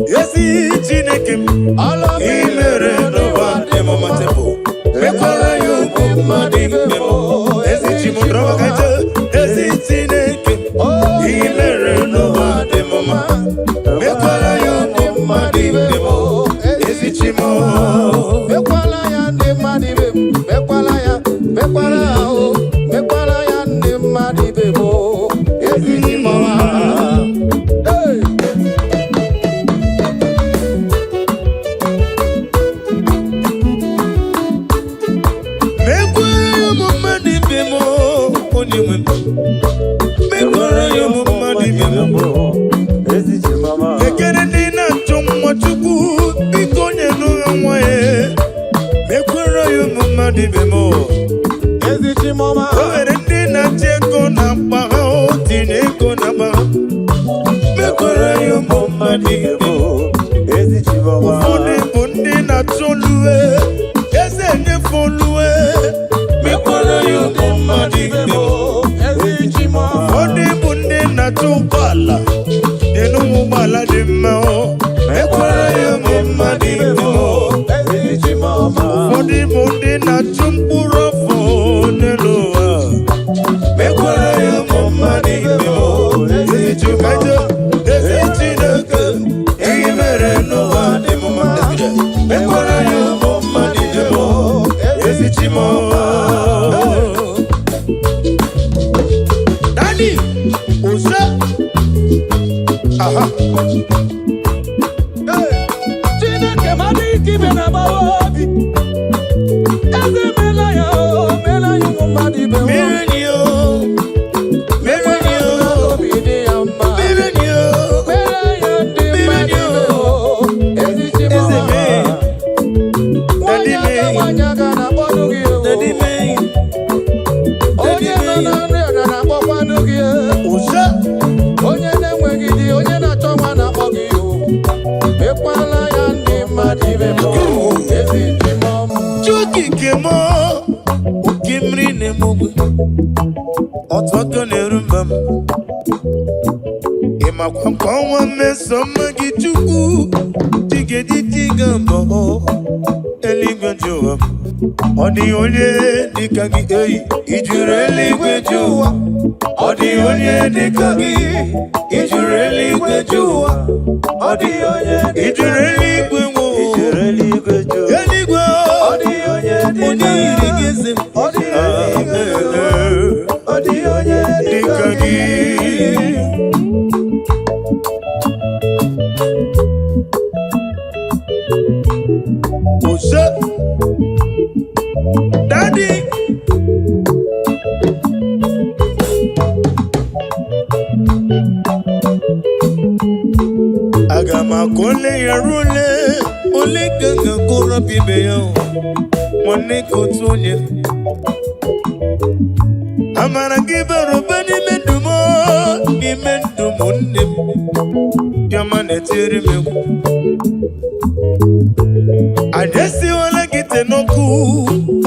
Ezi Chineke m, ị mere n'ụwa dị m mma tempo. Mekwara ya ụmụ mmadụ ibe m. Ezi chi m drọba ka je. Ezi Chineke m, ị mere n'ụwa dị m mma. Mekwara ya ụmụ mmadụ ibe m. Ezi chi m. Mekwala ya ndị mmadụ ibe m, mekwala ya, mekwala ya o, mekwala ya ndị mmadụ ibe m o, ezi chi m ọma. Hey! Mekwara ya ụmụ mmadụ ibe m, onye nwe m. Mekwara ya ụmụ mmadụ ibe m. Ekele ndị na-achọ nwa Chukwu, biko nyenụ ha nwa ya. Mekwara ya ụmụ mmadụ ibe m. Ezi chi m ọma. O nwere ndị na-achọ ego na mkpa ha, o tinye ego na mkpa ha. Mekwara ya ụmụ mmadụ ibe m. Ụfọdụ bụ ndị na-achọ olue, eze enyefe olue. Mekwara ya ụmụ mmadụ ibe m. Ezi chi m ọma. Ụfọdụ bụ ndị na-achọ ụgbọala, nyere ụmụ ụgbọala dị mma o. Mekwara ya ụmụ mmadụ ibe m. Ezi chi m ọma. Ụfọdụ bụ ndị na-achụ mkpụrụ afọ n'elu ụwa. Mekwara ya ụmụ mmadụ ibe m. Ezi Chineke, ezi Chineke, ihe mere n'ụwa dị m mma. Mekwara ya ụmụ mmadụ ibe m. Ezi chi m. Daddy, Ose. Aha. Hey! Chineke mmadụ ike ibe na-agbawa obi. Eze meela ya o, meela ya ụmụ mmadụ ibe m. Mere ni o, mere ni o, Obi dị ya mma. mere ni o. Mere ya ndị mmadụ ibe m o, ezi chi m Eze ọma. mee, Nwanyị Daddy aka mee. nwanyị aka na-akpọnụ gị o. Daddy mee, Onye nọ na nri ọga na-akpọkwanụ gị o. Ose. Onye na-enweghị di, onye na-achọ nwa na-akpọ gị o. Mekwala ya ndị mmadụ ibe m o, ezi chi m ọma. Chukike m, oke mmiri na-eme ogbe, otu aka na-eru mba m. Ị makwa nke ọnwa mmeso mma gị Chukwu, jigediji ga mbọ eluigwe ji ụwa m. Ọ dịghị onye dịka gị eyi, i juru eluigwe ji ụwa. Ọ dịghị onye dịka gị, i juru eluigwe ji ụwa. Ọ dịghị onye I juru eluigwe nwe ụwa. Eluigwe Ọ dịghị onye onye dịka yiri gị eze m. Ọ dịghị onye dịka Ọ dịghị onye Dịka dịka gị. Ose. Daddy. Aga m akụ ole ya ruo ole, ole ka m ga-akụrọ ibe ya o. Nwanne ka otu onye. Amara gị bara ụba n'ime ndụ m, n'ime ndụ m nne m. Chiọma na-etiri m egwu. Anyị esiwala gị te n'ọkụ,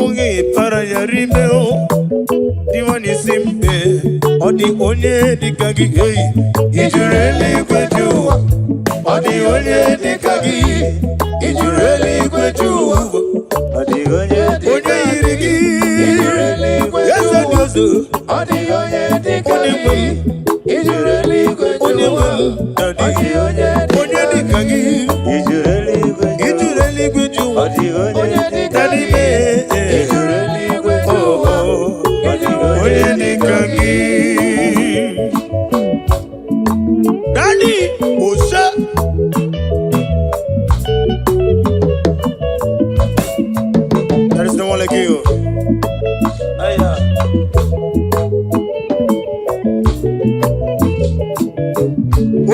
onye para ya rime o. Dịwa n'isi mbe, ọ dị onye dịka gị eyi. I juru eluigwe ji ụwa, ọ dị onye dịka gị. I juru eluigwe ji ụwa, onye yiri gị. Eze dị ozo, Ọ dịghị onye dịka onye gị. nwe m, I juru eluigwe ji onye nwe ụwa. m, Ọ dịghị onye onye dịka gị. I juru eluigwe ji ụwa, Onye dịka Daddy gị. mee. I juru eluigwe ji ụwa. Onye dịka gị. Daddy, Ose. There is no one like you.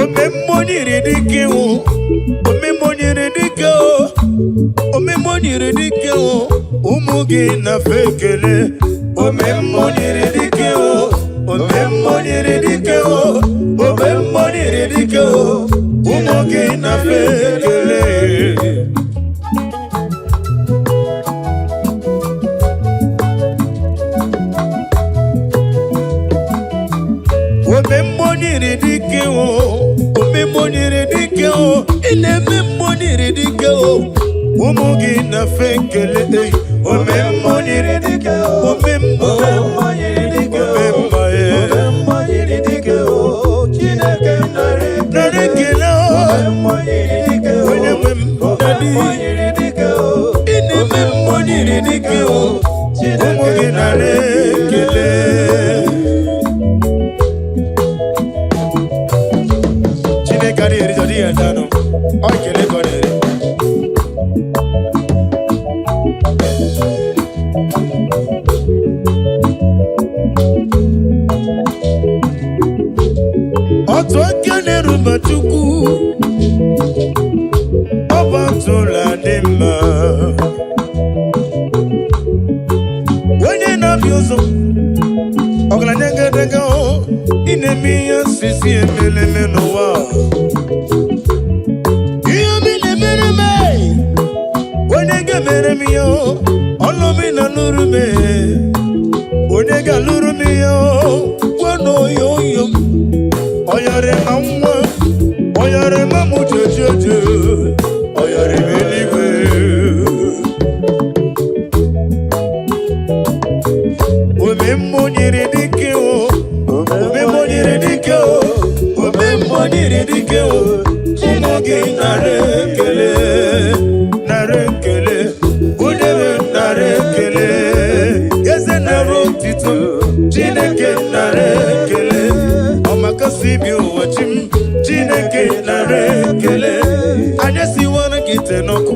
Omemonyere dike o, omemonyere dike o, omemonyere dike o, ụmụ gị na-afe ekele. Omemonyere dike o, omemonyere dike o, omemonyere dike o, ụmụ gị na-afe ekele. Omemonyere dike o, omemonyere dike o, Ị na-eme mmụọ nyiri dike o. Ụmụ gị na-afe ekele ei. Ome mmụọ nyiri Dike o. ome mmụọ. Ome mmụọ nyiri dike o. Ome mmụọ e. Ome mmụọ nyiri dike o. Chineke m nara Nara ekele. ekele o. Ome mmụọ nyiri dike o. Onye nwe m, Ome Daddy. mmụọ nyiri dike o. Ị na-eme mmụọ nyiri dike o. Ụmụ gị nara ekele. Chineke adịghị eri ọ dịghị ata anụ. Ọ ekele ka ọ na-eri. Otu aka na-eruba Chukwu, ọ bụ atụla dị mma. Onye na-abịa ụzọ, ọgaranya ngadaga o, ị na-eme ihe osisi emeleme n'ụwa. Ihe obi na-emere m, e, onye ga-emere m ihe o, ọlụ m na lụrụ m, e, onye ga-alụrụ m ihe o, gwa na oyo oyo m. Ọyọrịma nwa, ọyọrịma mụ jejeje, ọyọrịma eluigwe. Ome mmụọ nyere dike o, ome mmụọ nyere dike o, ome mmụọ nyere dike o. Ụmụ gị nara ekele, nara ekele, onye nwe nara ekele, eze nara otito, Chineke nara ekele. Ọmakasị bi ụwa chi m, Chineke nara ekele. Anya siwara gị ite n'ọkụ,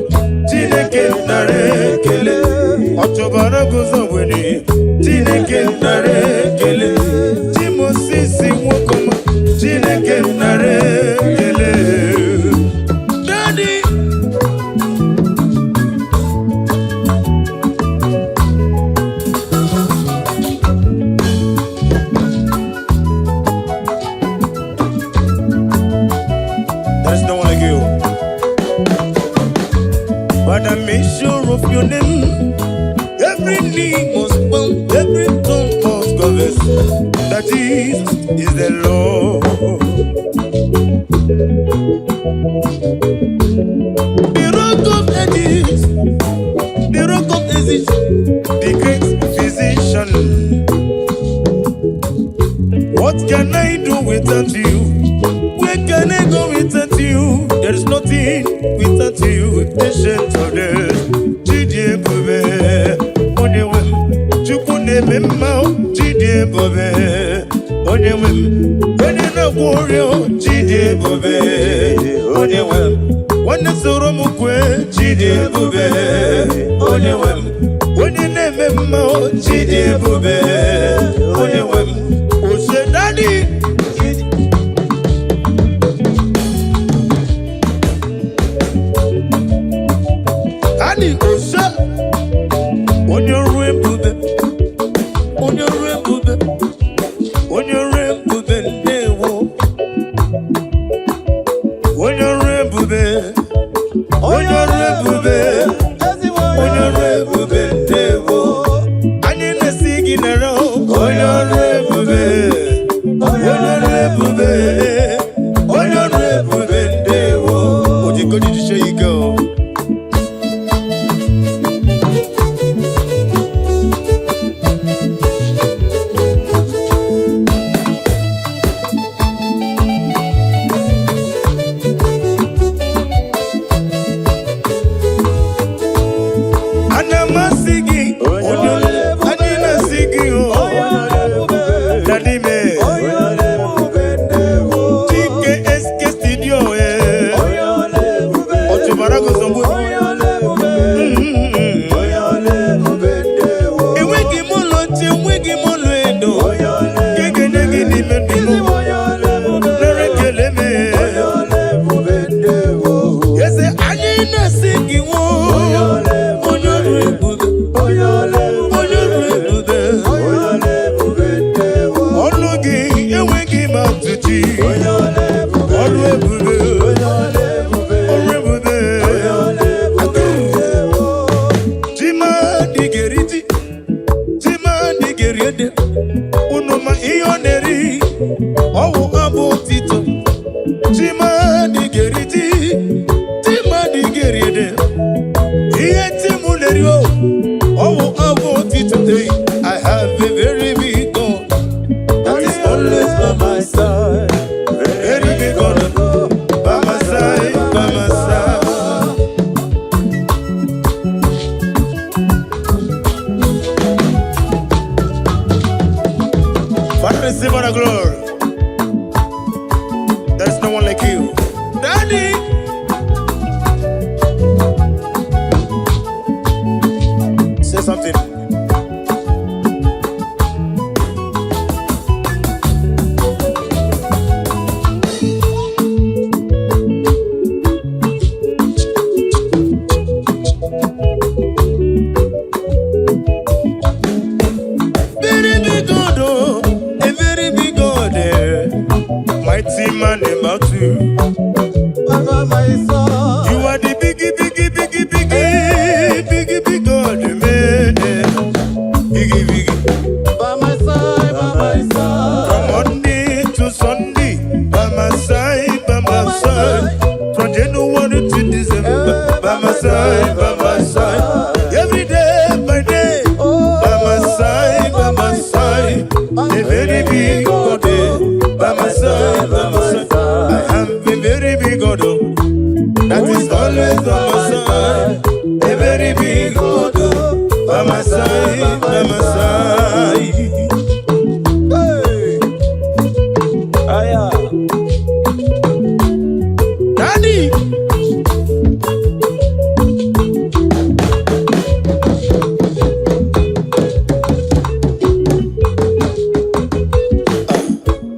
Chineke nara ekele. Ọchọbara guzo were, Chineke nara ekele. Chimosisi nwoke ọma, Chineke nara ekele. Daddy. There is no one like you. But I'm sure of your name. Every knee must bow, every tongue must confess that Jesus is the Lord. The rock of ages, the rock of ages, the great physician. What can I do without you? Where can I go without you? There is nothing without you. Ancient of days, Chidi Ebube, onye nwe m. Chukwu na-eme mma, Chidi Ebube, onye nwe m. Onye na-agwọ ọrịa, Chidi Ebube, onye nwe m. Nwanne soro m kwee, Chidi Ebube, onye nwe m. Onye na-eme mma, Chidi Ebube, onye nwe m. Ose Daddy. Ani ose onye ọrụ ebube, onye ọrụ ebube, onye ọrụ ebube, ndewo. Onye ọrụ ebube, onye ọrụ ebube, onye ọrụ ebube, ndewo. Anyị na-esi gị nara o. Onye ọrụ ebube, onye ọrụ ebube, onye ọrụ ebube, ndewo. Ojiko jijisie ike o. Ana m asị gị, Onye onye ọrụ ebube. anyị na-asị gị o. Onye ọrụ ebube. Daddy me. Onye ọrụ ebube, ndewo. TKSK Studio, eh. Onye ọrụ ebube. Ọchụ side, by my side. Every day by day, by my side, by my side. A very big God, by my side, by my side. I have a very big God, oh, that is always by my side. A very big God, oh, by my side, by my side. Hey. Aya. Daddy.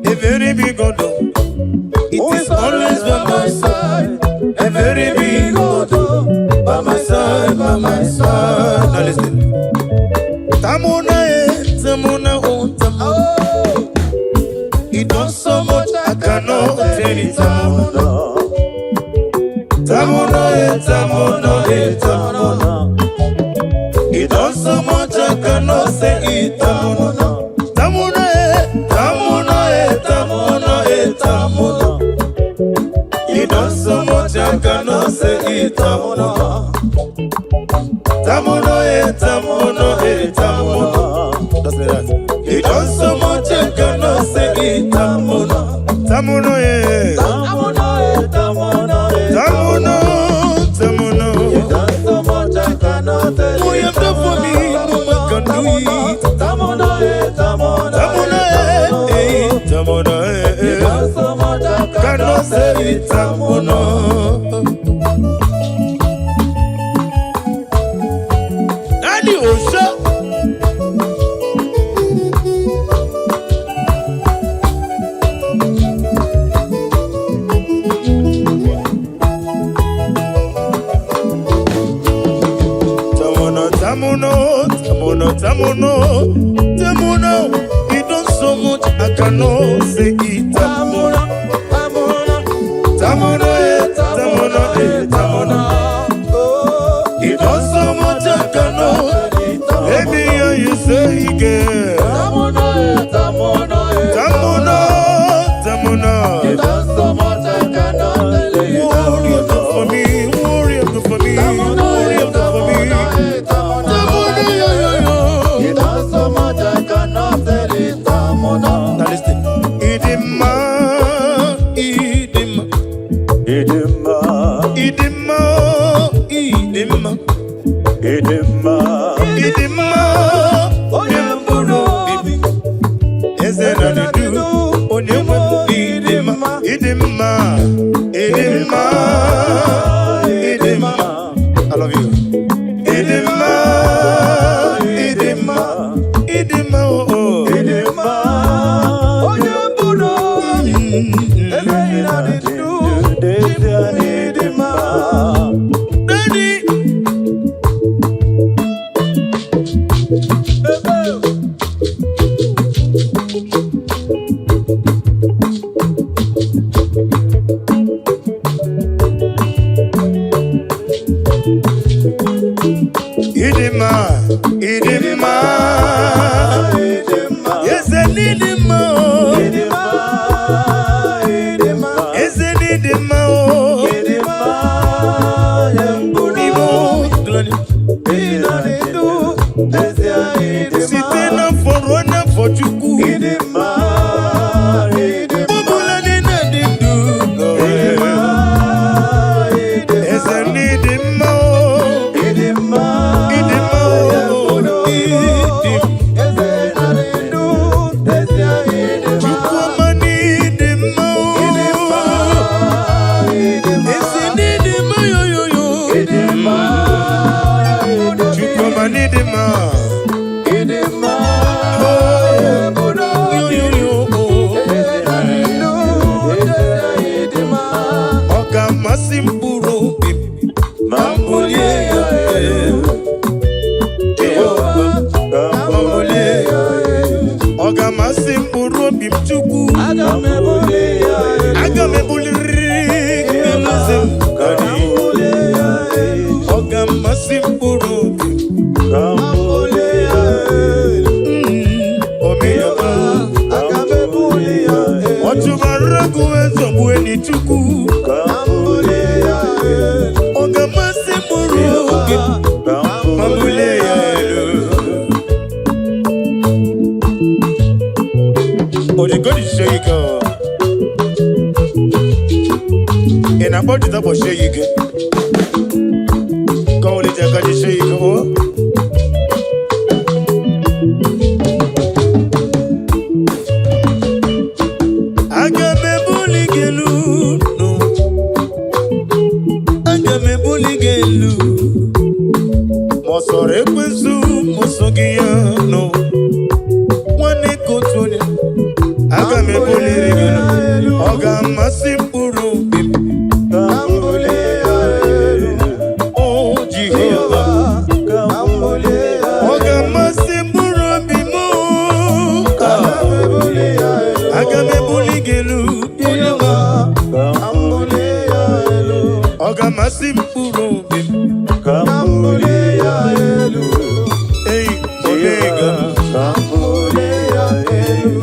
A very big God, oh, it is always by my side. A very big God, oh, by my side, by my side. Now listen. Tamuna, eh, tamuna, oh, tamuna. Oh. He done so much I cannot tell it. Tamuna, tamuna, eh, tamuna, eh, tamuna. He done so much I cannot say it. Tamuna, tamuna, eh, tamuna, eh, tamuna, eh, tamuna. He done so much I cannot say it. Tamuna, tamuna, eh, tamuna, eh, tamuna. Just like that. He done so much I cannot say it. Tamuna, tamuna, eh. Tamuna, eh, tamuna, eh, Tamuno, tamuno. Done so much I cannot tell Oh, you have done for me, no man can do it. Tamuna, eh, tamuna, Tamuno, eh, eh, tamuno, eh, eh. Done so much I Cannot say it, tamuno. Daddy Osha. Tamuno, tamuno, tamuno, tamuno, tamuno. He done so much I cannot say it. Tamuno, Tamuna, tamuno, eh, tamuno, eh, tamuno. oh, He done so much I cannot. Let me hear you say again. Tamuna, eh, tamuna, eh, Tamuno, tamuno. Done so much I cannot tell it. Warrior done for me, warrior done for me, Tamuna, eh, warrior done for me. tamuna, eh, tamuna. Tamuno, yo, yo, yo. Done so much I cannot tell it. Tamuna. Now listen. Idima, idima, Idima, idima, idima, idima, idima. Onye mkpụrụ obi, Eze na nidu, onye nwe m idima, idima, idima, idima. I love you. Idima, idima, idima, oh, oh. Idima, onye mkpụrụ obi, eze na nidu, idima. Daddy. Idima, idima, Idima, eze n'idima o, idima, idima, eze n'idima o, idima, onye mkpụrụ Imo, obi, na nidu, eze idima. Site n'afọ ruo n'afọ Chukwu, Idima, idima, ọbụla niile dị ndụ, idima, idima. Eze n'idima o, Idima, idima o, idima, eze na nidu, eze idima. Chukwu ọma n'idima o, Idima, idima, eze n'idima yoyoyo, idima, Chukwu ọma n'idima, idima, yoyoyo. Eze na nidu, eze idima. Ọ ga-amasị mkpụrụ obi m ma m bulie ya elu. Jehova, ka m bulie ya elu. Ọ ga-amasị mkpụrụ obi m Chukwu. Aga m ebuli ya elu. Aga m ebulirịrị gị eze m ka dị. Bulie ya elu. Ọ ga-amasị mkpụrụ obi m. Bulie ya elu. Omeyama. Aga m ebuli ya elu. Ọ tụbara gụ ezogbu enyi Chukwu. Bulie ya elu. Ọ ga-amasị m Ike ka welite aka, jisie ike o. Aga m ebuli gị elu nụ. Aga m ebuli gị elu, ma ọ sọrọ ekwensu, ma ọ sọ gị ya nụ. Nwanne ka otu onye, aga m ebuliri gị elu. Ọ ga-amasị mkpụrụ obi m. Ka m bulie ya elu. O Jehova. Ka m bulie ya. Ọ ga-amasị mkpụrụ obi m. Aga m ebuli ya elu. Aga m ebuli gị elu, onye nwe. Ka m bulie ya elu. Ọ ga-amasị mkpụrụ obi m. Ka m bulie ya elu. Ei, Omega. Ka m bulie ya elu.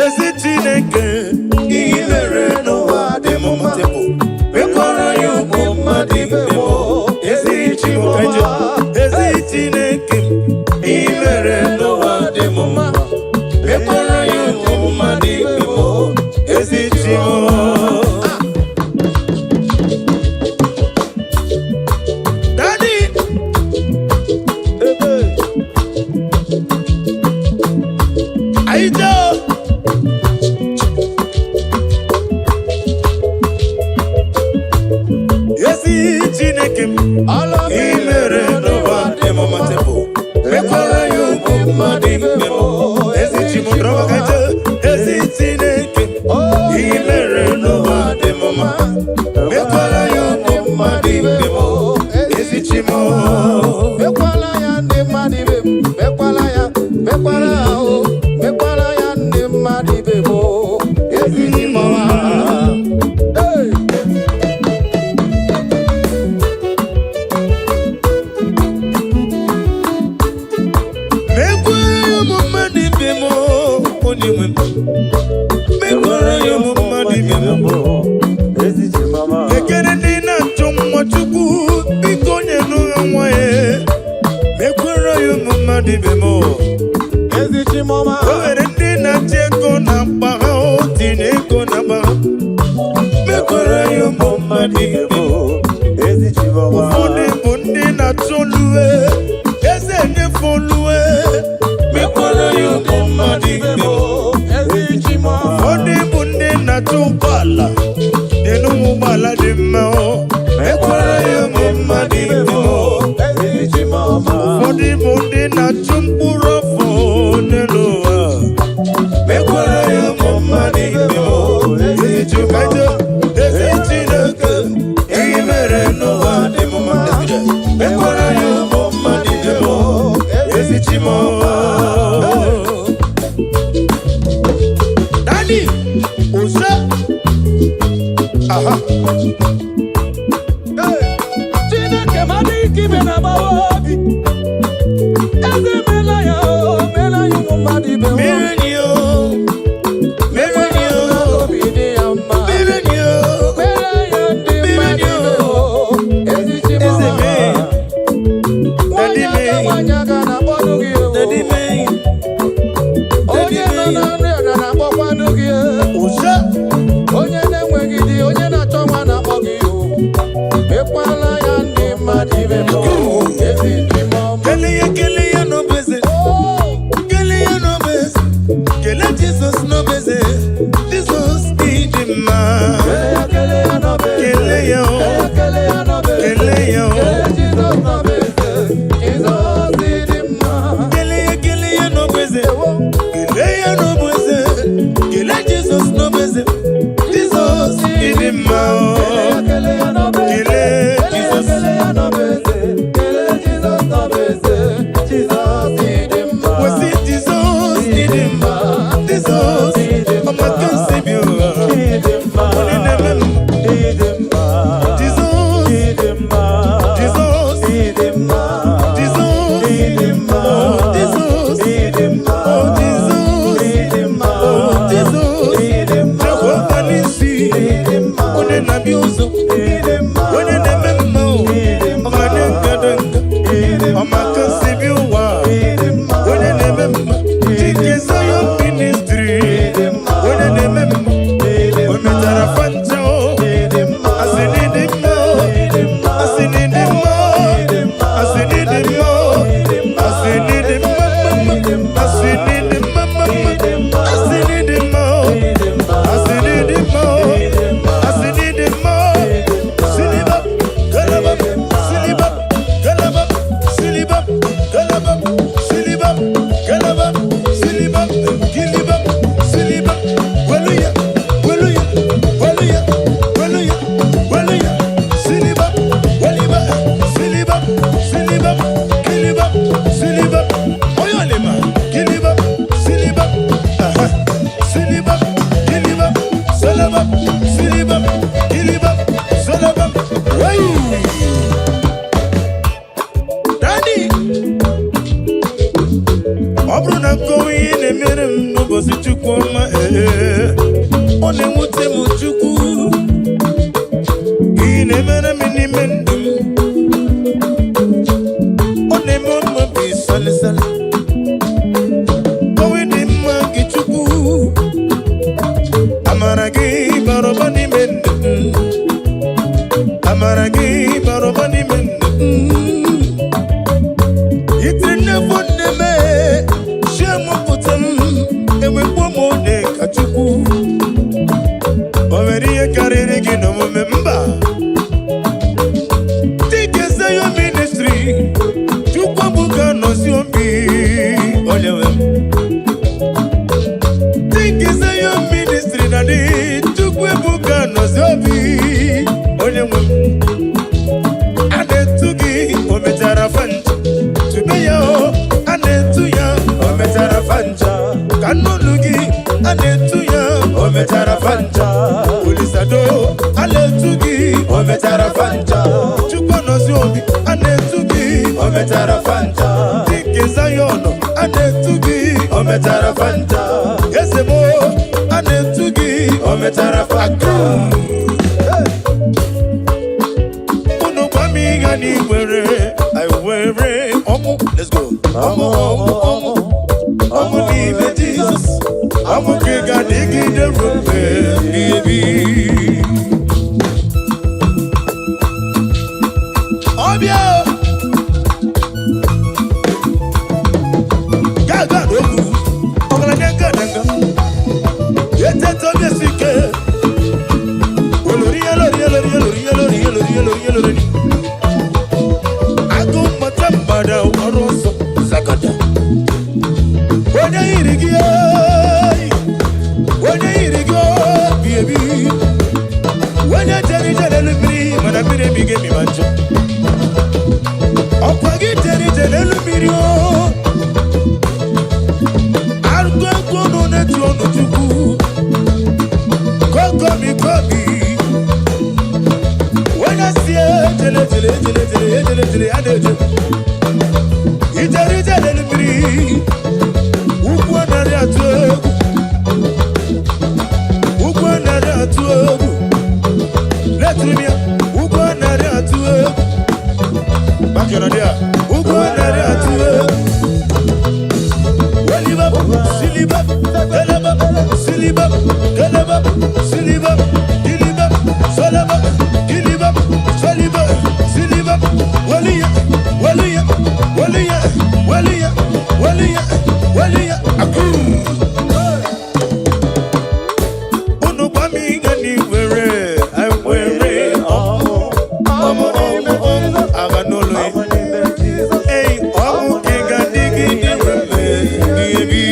Ezi Chineke, ihe mere n'ụwa dị m mma. Mekwara ya ụmụ mmadụ ibe m. Ezi Chineke, ezi Chineke, ihe mere n'ụwa dị m mma. Mekwara ya ụmụ mmadụ ibe m. Ezi Chineke. Daddy, Ebe. Aija. Ezi Chineke m, Ala. I mere n'ụwa dị m mma tebụl. Mekwara ya ụmụ mmadụ ibe m. Ezi Chineke, ezi Chineke, i mere n'ụwa dị m mma. Mekwara ya ụmụ mmadụ ibe m. Ezi Chineke. Mekwala ya ndị mmadụ ibe m, mekwala ya, mekwala ya o, mekwala ya ndị mmadụ ibe m o, ezi Chimọma. Hey! Mekwara ya ụmụ mmadụ ibe m, onye nwe m. Mekwara ya ụmụ mmadụ ibe m. Ekele ndị na-achọ nwa, Chukwu biko nyenụ ha nwa ya. Mekwara ya ụmụ mmadụ ibe m. Ezi Chimọma. O nwere ndị na-achọ ego na mkpa ha, o tinye ego na mkpa ha. Mekwara ya ụmụ mmadụ ibe m. Ụfọdụ bụ ndị na-achọ oluwe, eze enyefe oluwe. Mekwara ya ụmụ mmadụ ibe m. Ezi Chimọma. Ụfọdụ bụ ndị na-achọ ụgbọala, n'elu ụmụ ụgbọala dị mma o. Mekwara ya ụmụ mmadụ ibe m. Ezi Chimọma. Ụfọdụ bụ ndị na-achụ mkpụrụ afọ n'elu ụwa. Mekwara ya ụmụ mmadụ ibe m. Ezi Chineke, ezi Chineke, ihe mere n'ụwa dị m mma. Mekwara ya ụmụ mmadụ ibe m. Ezi Chimọma. Daddy, Osa. Aha. Hey! Chineke mmadụ ike ime na-agbawa obi. Eze meela ya o, meela ya ụmụ mmadụ ibe m. Mere ni o, mere ni o, Obi dị ya mma. mere ni o. Mere ya ndị mmadụ ibe m o, ezi Eze Chimọma. mee, Nwanyị Daddy aka mee. nwanyị aka na-akpọnụ gị o. Daddy mee, Onye nọ na nri ọrịa na-akpọkwanụ gị o. Osa. Onye na-enweghị di, onye na-achọ nwa na-akpọ gị o. Mekwala ya ndị mmadụ ibe m o, ezi Chimọma. Kele ya, kele ya n'obi. Onye na-abịa ụzọ, onye na-eme mma o, ọmanye nkado nka, ọmaka si bi ụwa, onye na-eme mma, Chike Zion Ministry, onye na-eme mma, o mechara fanta o, asị na ịdị mma o, asị na ịdị mma o, asị na ịdị mma o, asị na ịdị mma mma mma, asị na ịdị mma mma mma, asị na ịdị mma o, asị na ịdị mma o, asị na ịdị mma o. Silibap, galabap, silibap, galabap, silibap, galabap, silibap, galabap, silibap, gilibap, silibap, weluya, weluya, weluya, weluya, weluya, silibap, weliba, silibap, silibap, gilibap, silibap, oyolima, gilibap, silibap, aha, silibap, gilibap, salabap, silibap, gilibap, salabap, wey! Daddy! Ọ bụrụ na nkọwa ihe na-emere m n'ụbọchị Chukwu ọma, ee, ọ na-enwute m. Chukwu, ihe na-emere m n'ime ndụ m, ọ na-eme m obi salịsalị. Kọwa dị mma gị, Chukwu, amara gị bara ụba n'ime ndụ m, amara gị bara ụba n'ime ndụ m. Itiri nnekwu nne m chiemụpụta m, enwekwu m onye ka Chukwu. O nwere ihe karịrị gị n'omume? Mba. Dike Zion Ministry, Chukwu Ebuka nọzi obi onye nwe m. Dike Zion Ministry na dị Chukwu Ebuka nọzi obi onye nwe m. A na-etu gị o mechara fanta tube ya o, a na-etu ya o mechara fanta ka nnụnụ gị, a na-etu ya o mechara fanta olisado, a na-etu gị o mechara fanta. Chukwu nọzi obi, a na-etu gị o mechara fanta. Dike Zion, a na-etu gị o mechara fanta. Ezebo, a na-etu gị o mechara fanta. Unu gwa m ihe anyị were, anyị were ọmụ. Let's go. Ọmụ, ọmụ, ọmụ, ọmụ n'ime Jizọs, ọmụ ka ị ga-adịgide ruo mgbe ebighị ebi. Ọbịa o! Gaa, gaa n'okwu ọgaranya nga na nga etete obi esi ike olori elori elori elori elori elori elori elori agụ mmata mgbada ọrụ ọsọ zakọta. Onye yiri gị oyi, onye yiri gị obi ebi, onye jere ije n'elu mmiri mana mmiri ebighị emi ma njọ. Ọkwa gị jere ije n'elu mmiri o, arụgo egwu ọnụ na-etu ọnụ. Chukwu kokomi komi, onye si ejele jele ejele jele ejele jele ya na-eje ijere ije n'elu mmiri. Ugwu anaghị atụ egwu, ugwu anaghị atụ egwu, letiri m ya. Ugwu anaghị atụ egwu maka na dị a, ugwu anaghị atụ egwu. Welibab, silibab, kelebab, silibab, kelebab, silibab, gilibab, solabab, gilibab, solibab, silibab, waliya, waliya, waliya, waliya, waliya, waliya, aku. Unu gwa m ihe na iwere, anyị were ọmụ, ọmụ, ọmụ, ọmụ, agha n'ụlọ ya. Ei, ọmụ ka ị ga-adịgide ruo mgbe ebighị ebi.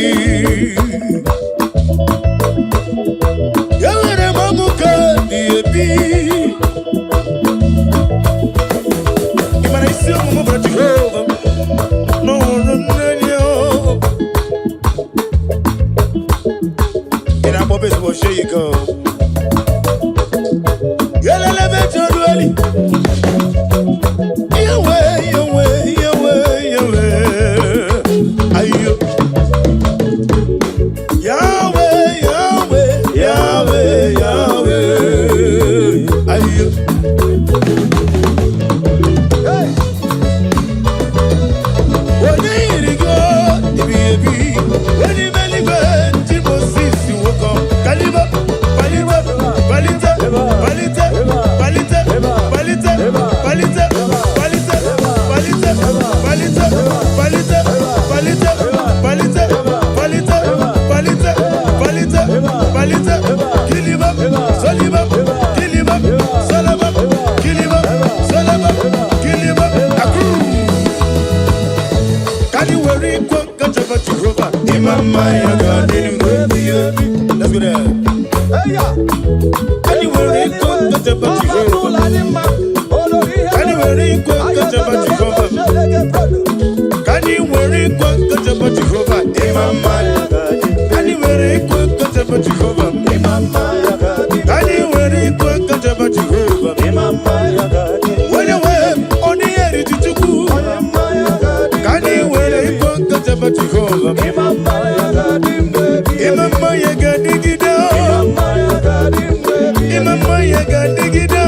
mma ya ga-adị mgbe ebighị ebi. Let's go there. Anyị nwere ikwe nkachaba Jehova. Anyị nwere ikwe nkachaba Jehova. Ka anyị nwere ikwe nkachaba Jehova. Ịma mma ya ga-adị. Anyị nwere ikwe nkachaba Jehova. Ka anyị nwere ikwe nkachaba Jehova. Onye nwe ọ dịghị eriji Chukwu. Ka anyị nwere ikwe nkachaba Jehova. Ịma mma ya ga-adịgide. Ịma mma ya ga-adịgide.